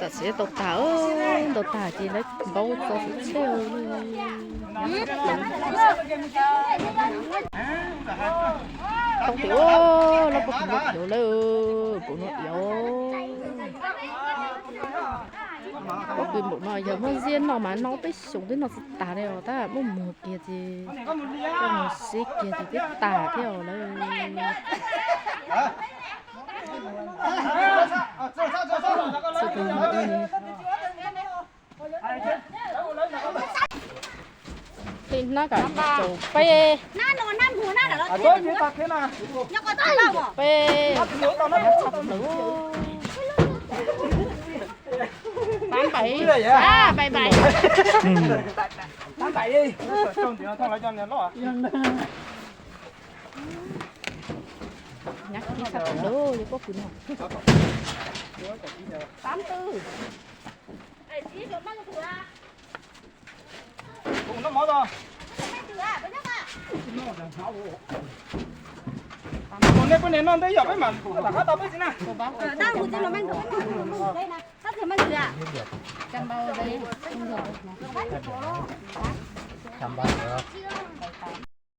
Tam sim tau tag, tau tag ces lawv npaub txo tsheb. Tau tias lawv pob kws npau khiav lawm, npaum no tias pob kws npaum no yog muab ziab noj mas noj peb xyoos twb noj tsis tas li os, tab muab muag kiag ces, muag sib kiag ces twb tas thiab os lawm. Tej hnab kam caum peb. Peb, txhab plaws. Tám bảy. À, bảy bảy. Nyab kib txhab plaws li pob kws no. Tám tư. Nej poj niam noj ntej yom, peb mam rov qab tau peb txiv na.